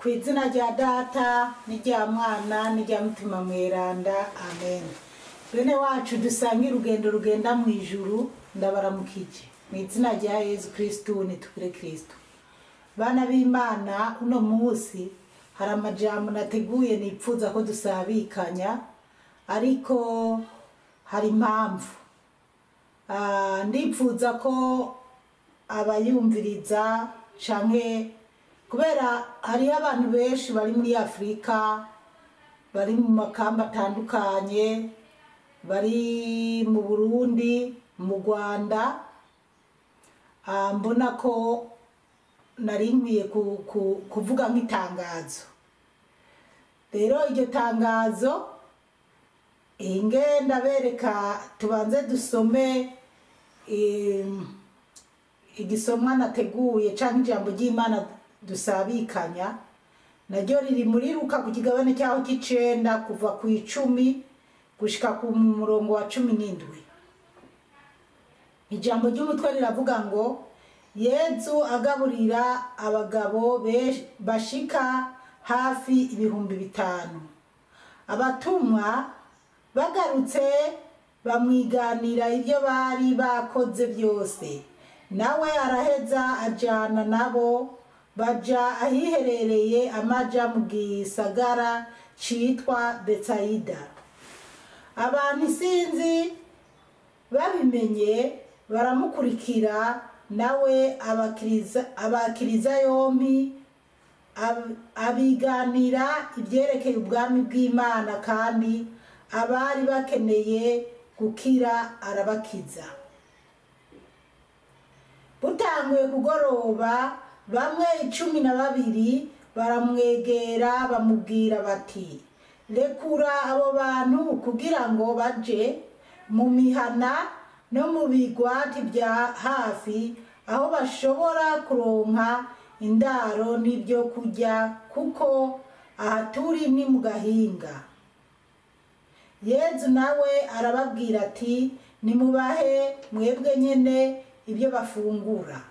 Ku izina rya Data n'irya Mwana n'irya Mutima Mweranda, amen. Bene wacu dusange urugendo rugenda mu ijuru, ndabaramukije mu izina rya Yezu Kristu. Nitukure Kristu. Bana b'Imana, uno munsi hari amajambo nateguye nipfuza ko dusabikanya, ariko hari impamvu. Ndipfuza ko abayumviriza canke kubera hariho abantu benshi bari muri Afurika, bari mu makamba atandukanye, bari mu Burundi, mu Rwanda. Mbona ko nari nkwiye kuvuga nk'itangazo. Rero iryo tangazo inge ndabereka, tubanze dusome igisomwa nateguye canke ijambo ry'Imana dusabikanya. Naryo riri muri Luka ku kigabane cyaho c'icenda, kuva ku 10 gushika ku murongo wa 17. Ijambo ry'umutwe riravuga ngo: Yezu agaburira abagabo bashika hafi 5000. Abatumwa bagarutse bamwiganira ibyo bari bakoze byose. Nawe araheza ajana nabo, baja ahiherereye amaja mu gisagara citwa Betsayida. Abantu isinzi babimenye baramukurikira, nawe abakiriza yompi, abiganira ibyerekeye ubwami bw'Imana, kandi abari bakeneye gukira arabakiza. Butanguye kugoroba, bamwe 12 baramwegera, bamubwira bati: "Rekura abo bantu kugira ngo baje mu mihana no mu bigwati bya hafi, aho bashobora kuronka indaro n'ibyo kurya, kuko aha turi ni mu gahinga." Yezu nawe arababwira ati: "Nimubahe mwebwe nyene ibyo bafungura."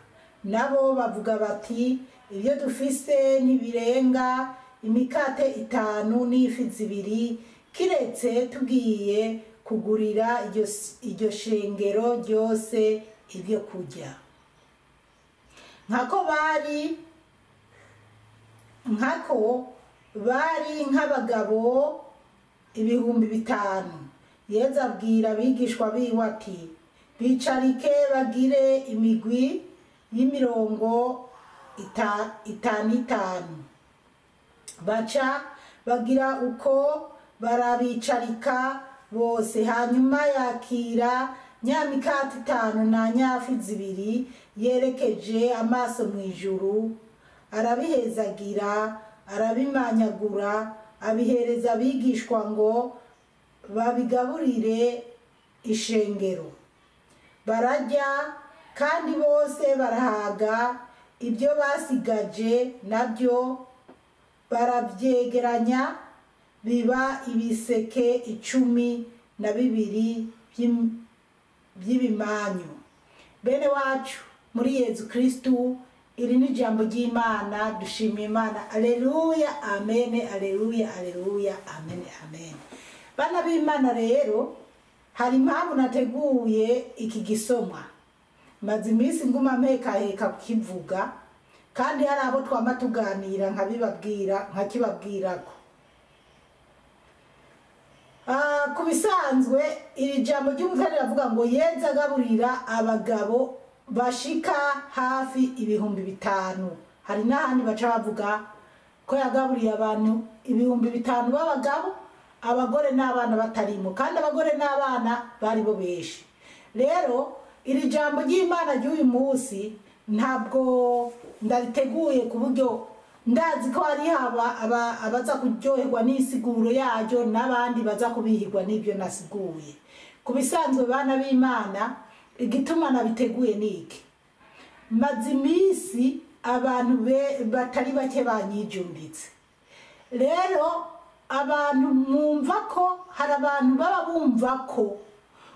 Nabo bavuga bati: "Ibyo dufise ntibirenga imikate itanu n'ifi zibiri, kiretse tugiye kugurira iryo shengero ryose ibyo kurya." Nkako bari nk'abagabo 5000. Yezu abwira abigishwa biwe ati: "Bicarike bagire imigwi y'imirongo itanu itanu." Baca bagira uko, barabicarika bose. Hanyuma yakira nyamikate itanu na nyafi zibiri, yerekeje amaso mu ijuru arabihezagira, arabimanyagura, abihereza abigishwa ngo babigaburire ishengero. Bararya kandi bose barahaga. Ibyo basigaje nabyo barabyegeranya, biba ibiseke 12 by'ibimanyu. Bene wacu muri Yezu Kristu, iri ni ijambo ry'Imana. Dushimiye Imana. Aleluya, amene, aleluya, aleluya, amene, amene. Bana b'Imana, rero hari impamvu nateguye iki gisomwa. Maze iminsi nguma mpekaheka kukivuga, kandi hari abo twama tuganira nkabibabwira, nkakibabwirako. Ku bisanzwe iri jambo ry'umutwe riravuga ngo: Yezu agaburira abagabo bashika hafi 5000. Hari n'ahandi baca bavuga ko yagaburiye abantu 5000 b'abagabo, abagore n'abana batarimo, kandi abagore n'abana bari bo benshi. Rero iri jambo ry'Imana ry'uyu munsi ntabwo ndariteguye ku buryo ndazi ko hari haba abaza kuryoherwa n'isiguro yaryo n'abandi baza kubihirwa n'ibyo nasiguye. Ku bisanzwe, bana b'Imana, igituma nabiteguye ni iki: maze iminsi abantu batari bake banyijumbitse. Rero abantu mwumva ko hari abantu baba bumva ko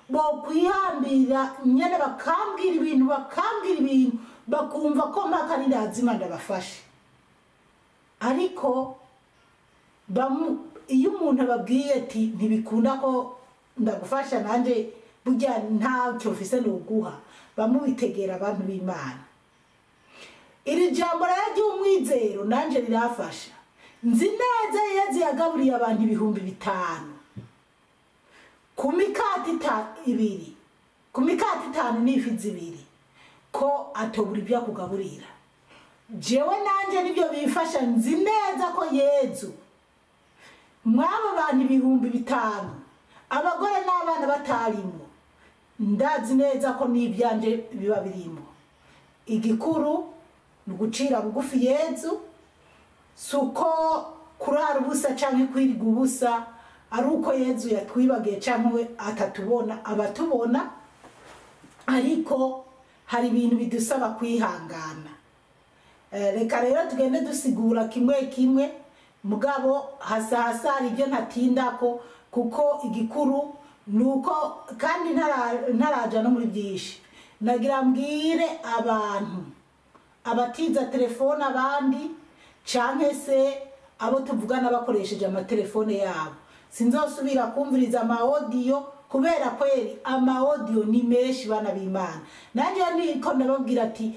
bokwihambira nyene, bakambwira ibintu, bakambwira ibintu, bakumva ko mpaka nirazima ndabafashe. Ariko iyo umuntu ababwiye ati ntibikunda ko ndagufasha nanjye burya ntacyo mfise nuguha, bamubitegera abantu b'Imana. Iri jambo rero ry'umwizero nanjye rirafasha. Nzi neza Yezu yagaburiye abantu 5000 ku mikate ibiri, ku mikate 5 n'ifi 2, ko atobura ibyo akugaburira. Jewe nanjye nibyo bifasha. Nzi neza ko Yezu mwaba abantu 5000 abagore n'abana batarimo, ndazi neza ko n'ibyanje biba birimo. Igikuru ni ugucira bugufi Yezu, suko kurara ubusa canke kwiriga ubusa ari uko Yezu yatwibagiye canke atatubona, abatubona. Ariko hari ibintu bidusaba kwihangana. Reka rero tugende dusigura kimwe kimwe, mugabo hasa hasa hari ibyo ntatindako, kuko igikuru nuko kandi ntaraja no muri byinshi. Nagira mbwire abantu abatiza telefone abandi canke se abo tuvugana bakoresheje amatelefone yabo, sinzosubira kumviriza ama audio kubera kweri ama audio ni menshi bana b'Imana. Nanje niko ndababwira ati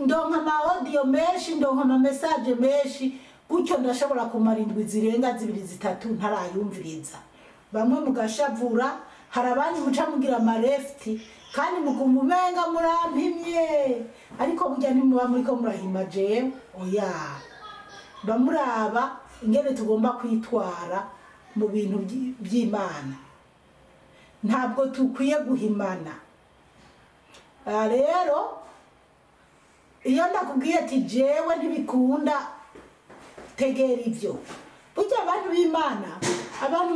ndonka ama audio menshi, ndonka ama message menshi, gutyo ndashobora kumara indwi zirenga 2 3 ntarayumviriza. Bamwe mugashavura, hari abandi muca mugira ama left kandi mukumumenga murampimye, ariko burya ntimuba muriko murahima jewe, oya. Bamuraba ingene tugomba kwitwara mu bintu by'Imana. Ntabwo tukwiye guhimana. Rero iyo ndakubwiye ati jewe ntibikunda, tegera ibyo. Burya abantu b'Imana, abantu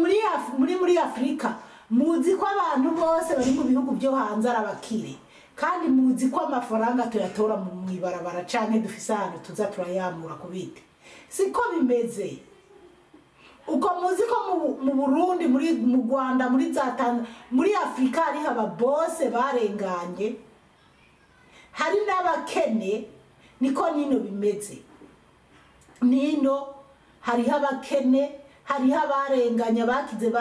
muri Afrika, muzi ko abantu bose bari mu bihugu byo hanze ari abakire, kandi muzi ko amafaranga tuyatora mu ibarabara canke dufise ahantu tuza turayamura ku biti. Siko bimeze. Uko muzi ko mu Burundi, muri mu Rwanda, muri za Tanzania, muri Afrika hariho ababose barenganye, hari n'abakene. Niko nino bimeze. Nino hariho abakene, hariho abarenganya bakize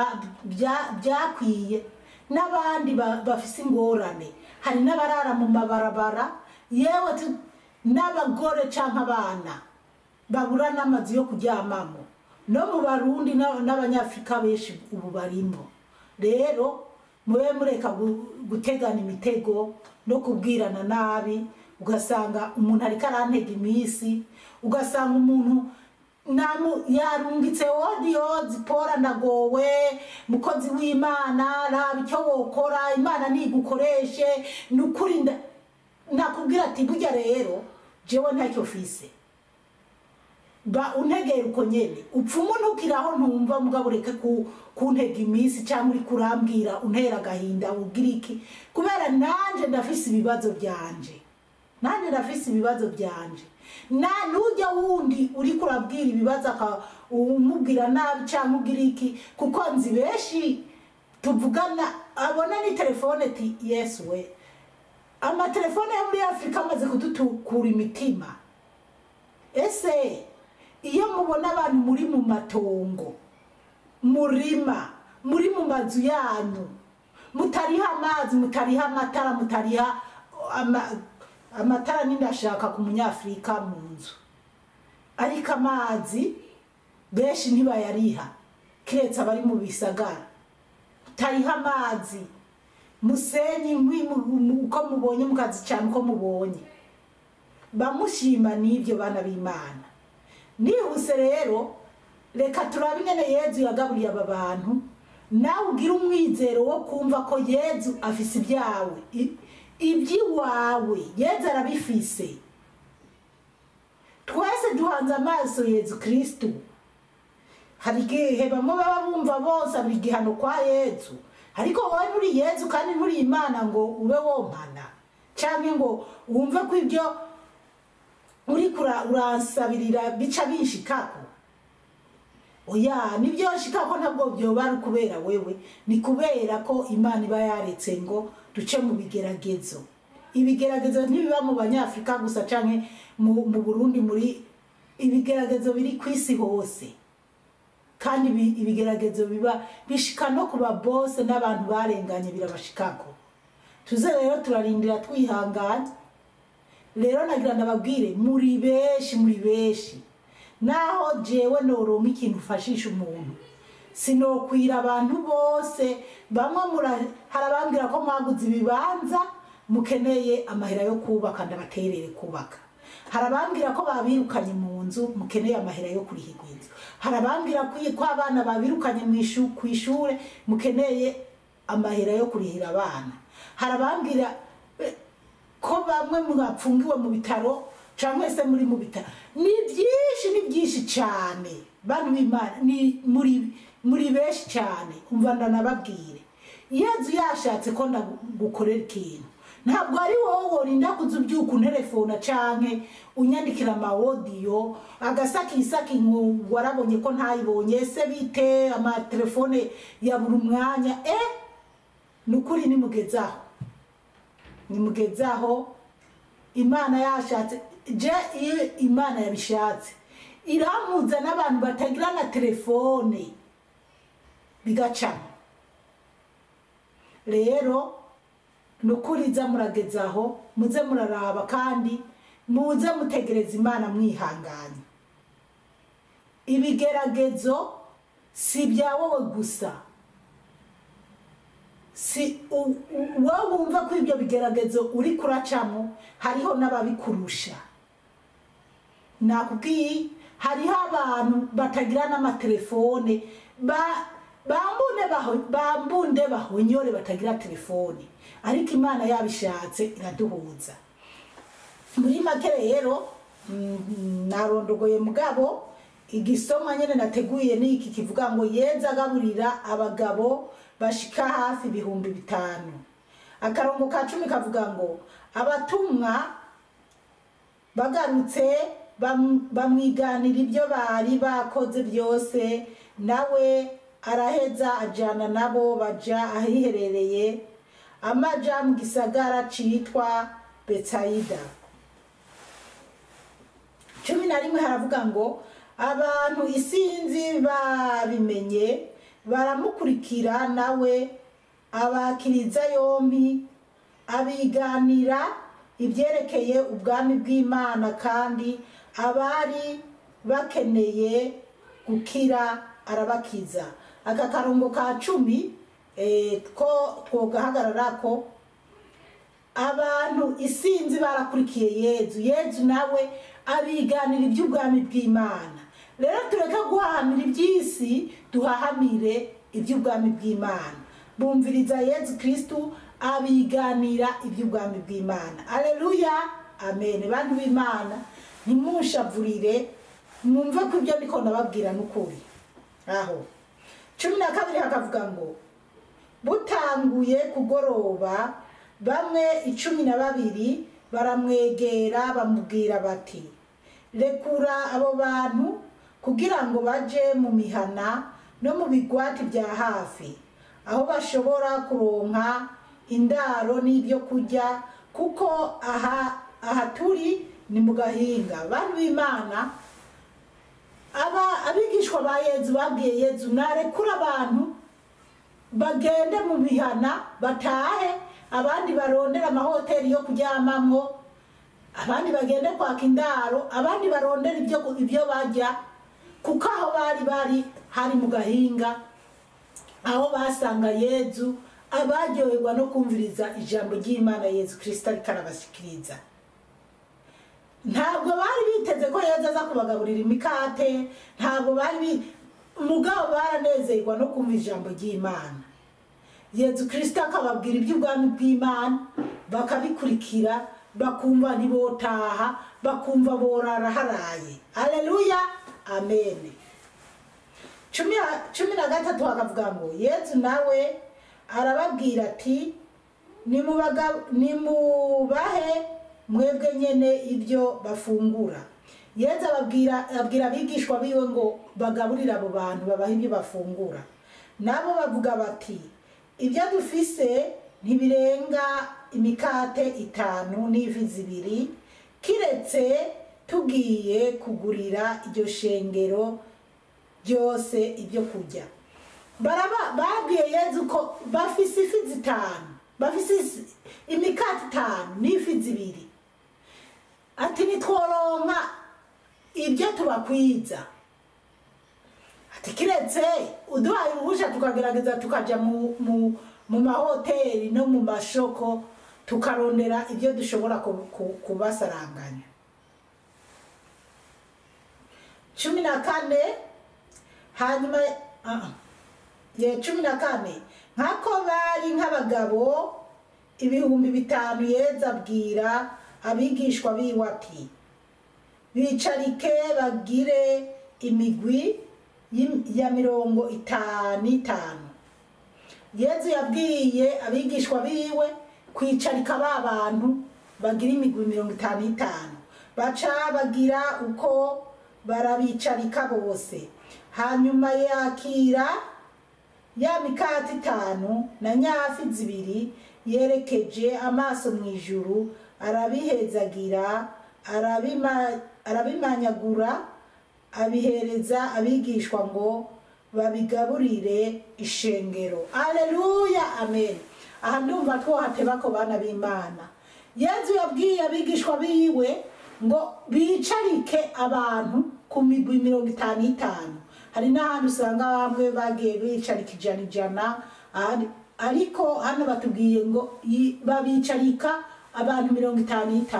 byakwiye, n'abandi bafise ingorane, hari n'abarara mu mabarabara, yewe n'abagore canke abana babura n'amazu yo kuryamamo. No mu Barundi n'Abanyafrika benshi ubu barimo. Rero mube mureka gutegana imitego no kubwirana nabi, ugasanga umuntu ariko arantega iminsi, ugasanga umuntu namu yarungitse audio zipora ndagowe, mukozi w'Imana raba icyo wokora, Imana nigukoreshe, nukuri nakubwira ati burya rero jewe ntacyo mfise, ba untegera uko nyene upfuma untukiraho ntumva, mugabo ureke kuntega iminsi cyangwa uri kurambwira untera agahinda ugira iki, kubera nanje ndafise ibibazo byanje, nanje ndafise ibibazo byanje. Na nujya wundi uri kurabwira ibibazo umubwira nabi cyangwa ugira iki, kuko nzi benshi tuvugana abona ni telefone ati Yesu we, amatelefone yo muri Afrika amaze kudutukura imitima. Ese iyo mubona abantu muri mu matongo, murima, muri mu mazu yanyu, mutariha amazi, mutariha amatara, mutariha amatara nindashaka ku munyafrika mu nzu, ariko amazi benshi ntibayariha kiretse abari mu bisagara. Mutariha amazi, musenyi inkwi uko mubonye, mukazicana uko mubonye, bamushima n'ibyo bana b'Imana. Nihuse rero reka turabe ingene Yezu yagaburiye aba bantu, nawe ugira umwizero wo kumva ko Yezu afise ibyawe, iby'iwawe Yezu arabifise. Twese duhanze amaso Yezu Kristu. Hari igihe bamwe baba bumva bose buri gihano kwa Yezu, ariko wowe nturi Yezu kandi nturi Imana ngo ube wompana, canke ngo wumve ko ibyo uri uransabirira bica binshikako. Oya, nibyo nshikako ntabwo byoba ari kubera wewe, ni kubera ko Imana iba yaretse ngo duce mu bigeragezo. Ibigeragezo ntibiba mu Banyafrika gusa canke mu Burundi, muri Ibigeragezo biri ku isi hose, kandi ibigeragezo biba bishika no ku babose n'abantu barenganye birabashikako. Tuze rero turarindira twihanganye. Rero nagira ndababwire, muri benshi, muri benshi. Naho jewe noronka ikintu ufashisha umuntu, sinokwira abantu bose. Bamwe harabambwira ko mwaguze ibibanza mukeneye amahera yo kubaka, ndabaterere kubaka. Harabambwira ko babirukanye mu nzu, mukeneye amahera yo kurihirwa inzu. Harabambwira ko abana babirukanye ku ishure, mukeneye amahera yo kurihira abana. Harabambwira ko bamwe mwapfungiwe mu bitaro cyangwa se muri mu bitaro. Ni byinshi, ni byinshi cyane bantu b'Imana, ni muri benshi cyane. Umva ndanababwire, Yezu yashatse ko ndagukorera ikintu, ntabwo ari wowe worinda kuza ubyuka unterefona canke unyandikira ama audio agasakisaki ngo warabonye ko ntayibonye, se bite amatelefone ya buri mwanya. Nukuri nimugezaho, nimugezaho. Imana yashatse, je iyo Imana yabishatse irampuza n'abantu batagira na telefone bigacamo. Rero nukuri za muragezaho, muze muraraba kandi muze mutegereza Imana mwihanganye. Ibigeragezo si ibya wowe gusa, si wowe wumva ko ibyo bigeragezo uri kuracamo, hariho n'ababikurusha. Nakubwiye hariho abantu batagira n'amatelefone, bambunde bahonyore batagira telefone, ariko Imana yabishatse iraduhuza. Muri make rero narondogoye, mugabo igisoma nyene nateguye ni iki kivuga ngo Yezu agaburira abagabo bashika hafi 5000. Akarongo ka 10 kavuga ngo abatumwa bagarutse bamwiganira ibyo bari bakoze byose, nawe araheza ajana nabo baja ahiherereye amaja mu gisagara citwa Betsayida. 11 haravuga ngo abantu isinzi babimenye baramukurikira, nawe abakiriza yompi abiganira ibyerekeye ubwami bw'Imana, kandi abari bakeneye gukira arabakiza. Aka karongo ka 10 ko twogahagararako. Abantu isinzi barakurikiye Yezu, Yezu nawe abiganira iby'ubwami bw'Imana. Rero tureke guhahamira iby'isi, duhahamire iby'ubwami bw'Imana. Bumviriza Yezu Kristu abiganira iby'ubwami bw'Imana. Alleluya, amen. Bantu b'Imana, ntimushavurire, mwumve ko ibyo ndiko ndababwira n'ukuri. Aho 12 hakavuga ngo butanguye kugoroba, bamwe 12 baramwegera bamubwira bati rekura abo bantu kugira ngo baje mu mihana no mu bigwati bya hafi, aho bashobora kuronka indaro n'ibyo kurya, kuko aha turi ni mu gahinga. Bantu b'Imana, abigishwa ba Yezu babwiye Yezu narekura abantu bagende mu mihana batahe, abandi barondera amahoteli yo kuryamamwo, abandi bagende kwaka indaro, abandi barondera ibyo barya, kuko aho bari hari mu gahinga, aho basanga Yezu abaryoherwa no kumviriza ijambo ry'Imana Yezu Kristo ariko arabashikiriza. Ntabwo bari biteze ko Yezu aza kubagaburira imikate, ntabwo bari, mugabo baranezerwa no kumva ijambo ry'Imana. Yezu Kristo akababwira iby'ubwami bw'Imana, bakabikurikira, bakumva ntibotaha, bakumva borara haraye. Alleluya, amen. 13 hakavuga ngo Yezu nawe arababwira ati nimubahe mwebwe nyene ibyo bafungura. Yezu ababwira abigishwa biwe ngo bagaburire abo bantu, babahe ibyo bafungura. Nabo bavuga bati ibyo dufise ntibirenga imikate 5 n'ifi 2, kiretse Tugiye kugurira iryo shengero ryose ibyo kurya. Baraba babwiye Yezu ko bafise ifi zitanu, bafise imikate itanu n'ifi zibiri, ati nitworonka ibyo tubakwiza, ati kiretse uduhaye uruhusha tukagerageza tukaja mu mahoteli no mu mashoko, tukarondera ibyo dushobora kubasaranganya. 14. Hanyuma ye 14, nkako bari nk'abagabo 5000, Yezu abwira abigishwa biwe ati: "Bicarike bagire imigwi ya 50 50." Yezu yabwiye abigishwa biwe kwicarika ba bantu bagira imigwi 50 50. Baca bagira uko, barabicarika bose. Hanyuma yakira ya mikate itanu na nyafi zibiri, yerekeje amaso mu ijuru, arabihezagira, arabimanyagura, abihereza abigishwa ngo babigaburire ishengero. Aleluya, amen. Aha ndumva twohateba ko, bana b'Imana, Yezu yabwiye abigishwa biwe ngo bicarike abantu ku migwi 50 50. Hari n'ahandi usanga bamwe bagiye bicarika 100 100, ariko hano batubwiye ngo babicarika abantu 50 50,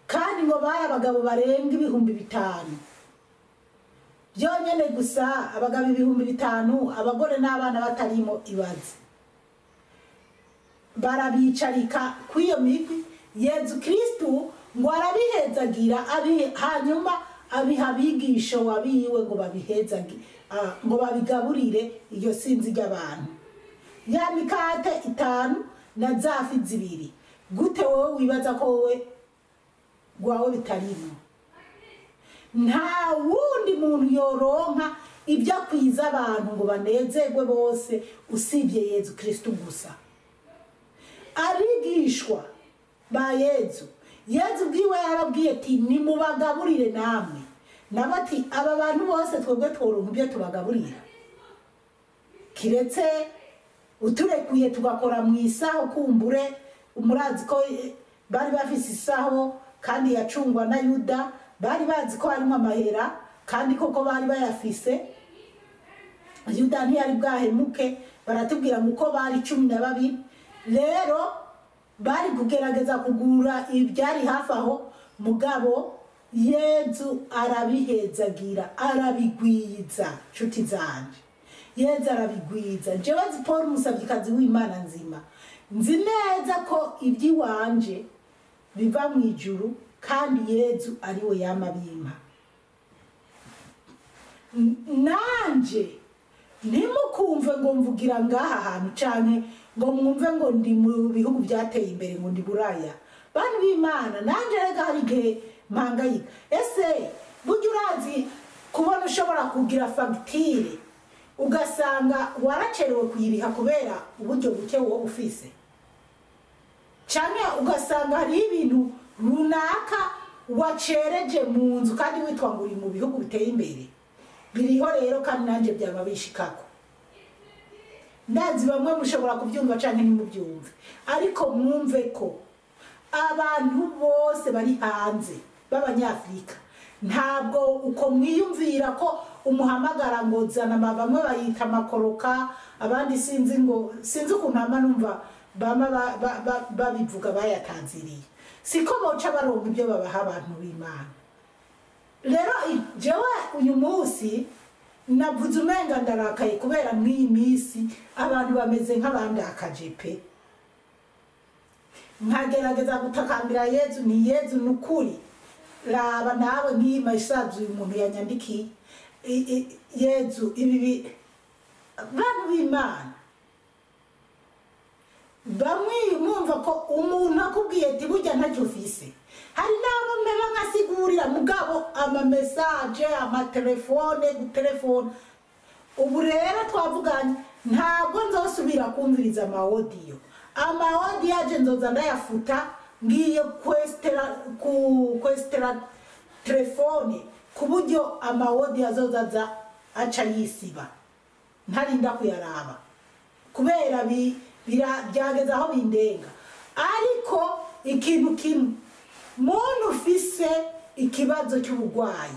kandi ngo bari abagabo barenga 5000 byonyine gusa. Abagabo 5000, abagore n'abana batarimo. Ibaze, barabicarika kw'iyo migwi. Yezu Kristu ngo arabihezagira, hanyuma abiha abigisha wabiwe ngo babihezagi, ngo babigaburire iryo sinzi ry'abantu, ya mikate itanu na za fi zibiri. Gute wowe wibaza ko wowe rwawe bitarimo? Nta wundi muntu yoronka ibyo akwiza abantu ngo banezerwe bose usibye Yezu Kristu gusa. Abigishwa ba Yezu, Yezu ubwiwe yarababwiye ati: "Nimubagaburire namwe." Nabo ati: "Aba bantu bose twebwe tworonka ibyo tubagaburira? Kiretse uturekuye tugakora mu isaho." Kumbure murazi ko bari bafise isaho kandi yacungwa na Yuda. Bari bazi ko harimo amahera, kandi koko bari bayafise. Yuda ntiyari bwahemuke. Baratubwira ngo uko bari 12 rero bari kugerageza kugura ibyari hafi aho, mugabo Yezu arabihezagira, arabigwiza. Nshuti zanje, Yezu arabigwiza. Jewe Paul, umusavyikazi w'Imana nzima, nzi neza ko iby'iwanje biva mu ijuru, kandi Yezu ariwe yama bimpa. Nanje ntimukumve ngo mvugira ngaha hantu, canke ngo mwumve ngo ndi mu bihugu byateye imbere, ngo ndi Buraya. Bantu b'Imana, nanje rega hari igihe mpangayika. Ese burya urazi kubona ushobora kugira fagitire ugasanga waracerewe kuyiriha kubera uburyo buke wowe ufise, canke ugasanga hariho ibintu runaka wacereje mu nzu kandi witwa ngo uri mu bihugu biteye imbere? Biriho rero, kandi nanjye byaba bishikako. Ndazi bamwe mushobora kubyumva canke ntimubyumve, ariko mwumve ko abantu bose bari hanze b'Abanyafurika, ntabwo uko mwiyumvira ko umuhamagara ngo zana bamwe bayita amakoroka, abandi sinzi ngo sinzi ukuntu hama numva bama babivuga bayatanziriye, siko boca baronka ibyo babaha. Abantu b'Imana rero, jewe uyu munsi navuze umenga ndarakaye, kubera mw'iyi minsi abantu bameze nk'abandakaje pe. Nkagerageza gutakambira Yezu, ni Yezu, ni ukuri, raba nawe nk'iyi message uyu muntu yanyandikiye. Yezu, ibi bantu b'Imana bamwe mwumva ko umuntu akubwiye ati burya ntacyo ufise. Hari n'abo mbeba nkasigurira, mugabo ama message, amatelefone, gutelefona. Ubu rero twavuganye, ntabwo nzosubira kumviriza ama audio. Ama audio aje nzoza ndayafuta. Ngiye kwesitera telefone ku buryo ama audio azoza aca yisiba, ntarinda kuyaraba kubera byageze aho bindenga. Ariko ikintu kimwe, muntu ufise ikibazo cy'ubugwayi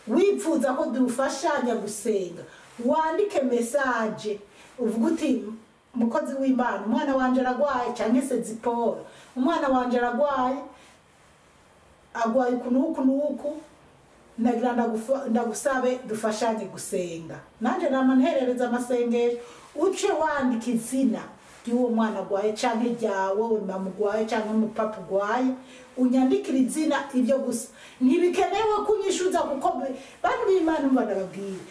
wipfuza ko dufashanya gusenga, wandike message uvuga uti mukozi w'Imana, umwana wanje aragwaye, cyangwa se Zipora, umwana wanje aragwaye, agwaye uku n'uku n'uku, nagira ndagusabe dufashanye gusenga. Nanje nama nterereza amasengesho, uce wandika izina ry'uwo mwana agwaye canke ryawe mama ugwaye canke umupapa ugwaye, unyandikire izina. Ibyo gusa ntibikenewe kunyishuza, kuko bantu b'Imana umva ndababwira,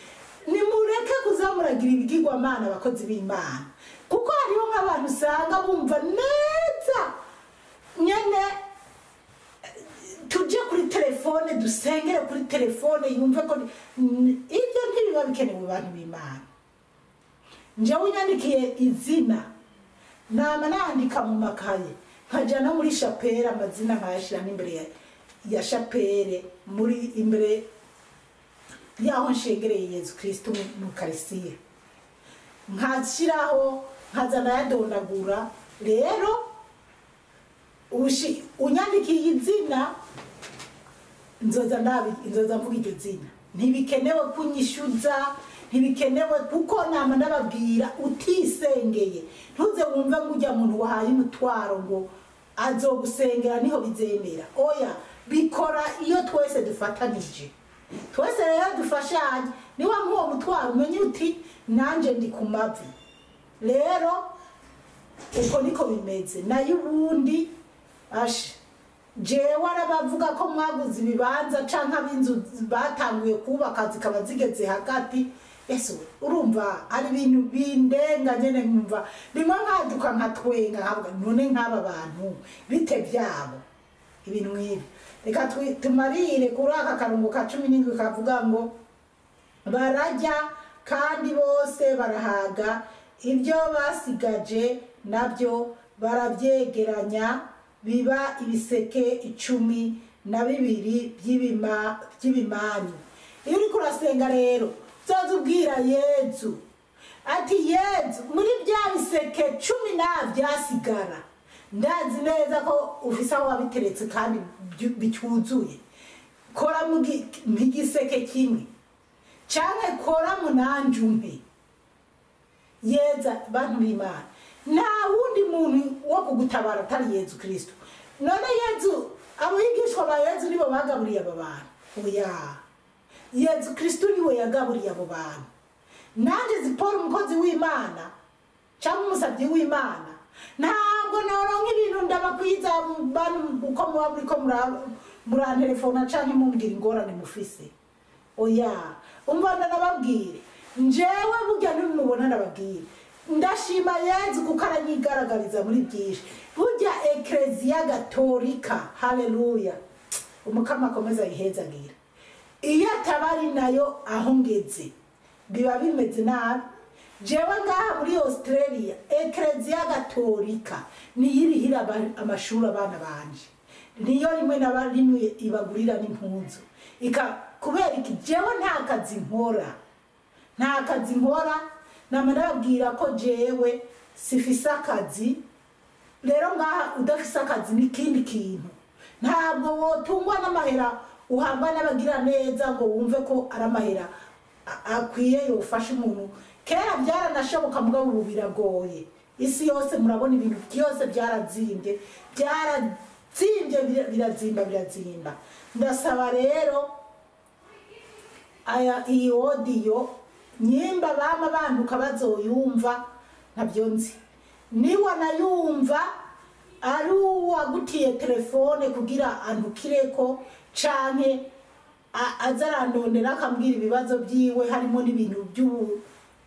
nimureke kuzamuragira ibigirwamana abakozi b'Imana, kuko hariho nk'abantu usanga bumva neza nyene tuje kuri telefone dusengere kuri telefone yumve ko ibyo ntibiba bikenewe. Bantu b'Imana, njewe unyandikiye izina nama nandika mu makaye, nkaja no muri chapelle amazina nkayashira n'imbere ya chapelle, muri imbere yaho nshengereye Yezu Kristo mu Karisiya, nkashiraho nkaza nayadondagura. Rero unyandikiye izina nzoza mvuga iryo zina. Ntibikenewe kunyishuza, ntibikenewe, kuko nama ndababwira utisengeye ntuze wumve ngo ujya muntu wahaye umutwaro ngo azogusengera niho bizemera. Oya, bikora iyo twese dufatanije, twese rero dufashanye. Niba nk'uwo mutwaro umenye uti nanje ndi ku mavi. Rero uko niko bimeze. Nayo ubundi asha jewe arabavuga ko mwaguze ibibanza canke ab'inzu batanguye kubaka zikaba zigeze hagati. Yesu, urumva ari ibintu bindenga nyene, nkumva rimwe nkaduka nkatwenga nkavuga none nk'aba bantu bite byabo ibintu nk'ibi. Reka tumarire kuri aka karungo ka 17 kavuga ngo bararya kandi bose barahaga, ibyo basigaje nabyo barabyegeranya biba ibiseke 12 by'ibimanyu. Iyo uriko urasenga rero uzoza ubwira Yezu ati Yezu, muri bya biseke 10 byasigara, ndazi neza ko ufise aho wabiteretse kandi bicyuzuye, kora mu giseke kimwe canke kora munanje umpe. Yeza bantu b'Imana, nta wundi muntu wo kugutabara atari Yezu Kristo. None Yezu, abigishwa ba Yezu nibo bagaburiye aba bantu? Oya, Yezu Kristo niwe yagaburiye abo bantu. Nanje Zipora umukozi w'Imana cyangwa umusabyi w'Imana, ntabwo noronka ibintu ndabakwiza bantu uko muba muriko murantelefona canke mumbwira ingorane mufise. Oya, umva ndababwire, njewe burya nimubona ndababwire, ndashima Yezu kuko aranyigaragariza muri byinshi. Burya Eklezia Gatolika, haleluya, umukama akomeza yihezagira, iyo atabari nayo aho ngeze biba bimeze nabi. Jewe ngaha muri Australia, Eklezia Gatolika niyo irihira amashuri abana banje, niyo rimwe na rimwe ibagurira n'impuzu. Kubera iki? Jewe nta kazi nkora, nta kazi nkora. Nama ndababwira ko jewe sifise akazi. Rero ngaha udafise akazi n'ikindi kintu, ntabwo wotungwa n'amahera uhabwa n'abagira neza ngo wumve ko ari amahera akwiye yofasha umuntu. Kera byaranashoboka, mugabo ubu biragoye. Isi yose murabona ibintu byose byarazimbye, byarazimbye, birazimba, birazimba. Ndasaba rero aya iyi audio nyimba bama bantuka bazoyumva, ntabyo nzi. Niwa nayumva ari uwagutiye telefone kugira antukireko canke azarandondera akambwira ibibazo byiwe, harimo n'ibintu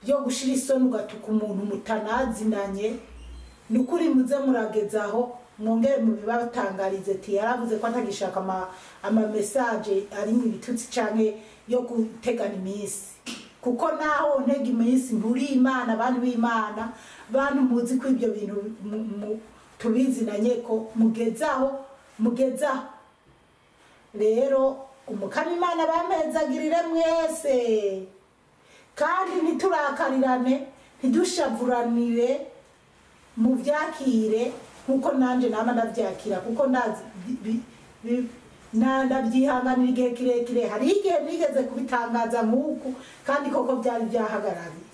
byo gushira isoni ugatuka umuntu mutanazinanye. Nukuri muze muragezaho mwongere mubibatangarize ati yaravuze ko atagishaka ama message ari mu bitutsi canke yo gutegana iminsi, kuko naho ntega iminsi nturi Imana. Bantu b'Imana, bantu muzi ko ibyo bintu Tubizinanye ko mugezaho, mugezaho. Rero Umukama Imana bampezagirire mwese, kandi ntiturakarirane, ntidushavuranire, muvyakire nkuko nanje nama ndavyakira, kuko ndazi ndabyihanganira igihe kirekire. Hari igihe nigeze kubitangaza nk'uku, kandi koko byari byahagarariye.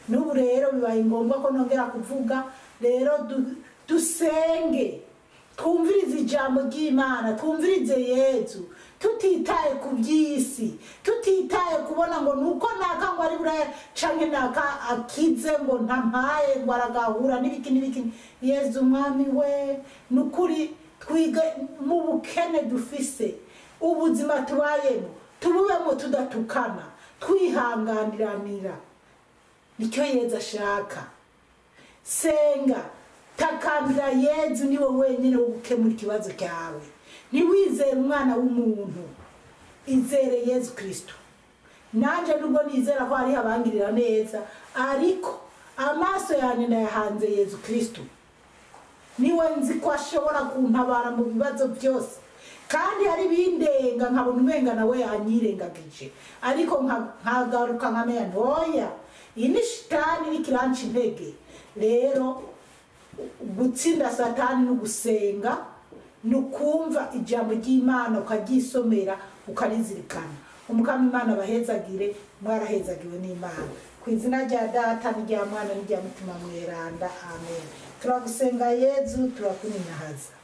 N'ubu rero bibaye ngombwa ko nongera kuvuga. Rero dusenge, twumvirize ijambo ry'Imana, twumvirize Yezu, tutitaye ku by'isi, tutitaye kubona ngo nuko naka ngo ari buraya canke naka akize ngo ntampaye ngo aragahura n'ibiki n'ibiki. Yezu Mwami we, nukuri twige mu bukene dufise, ubuzima tubayemo tububemo tudatukana, twihanganiranira. Nicyo Yezu ashaka. Senga, takambira Yezu, niwe wenyine wo gukemura ikibazo cyawe. Ntiwizere umwana w'umuntu, izere Yezu Kristo. Nanje nubwo nizera ko hariho abangirira neza, ariko amaso yanjye ndayahanze Yezu Kristo. Niwe nzi ko ashobora kuntabara mu bibazo byose, kandi hari bindenga nkabona umenga nawe yanyirengagije, ariko nkagaruka nkamenya ntoya iyi ni shitani iriko iranca intege. Rero gutsinda satani ni ugusenga, ni ukumva ijambo ry'Imana ukaryisomera, ukarizirikana. Umukama Imana abahezagire, mwarahezagiwe n'Imana. Ku izina rya Data n'irya Mwana n'irya Mutima Mweranda, amen. Turagusenga Yezu, turakuninahaza.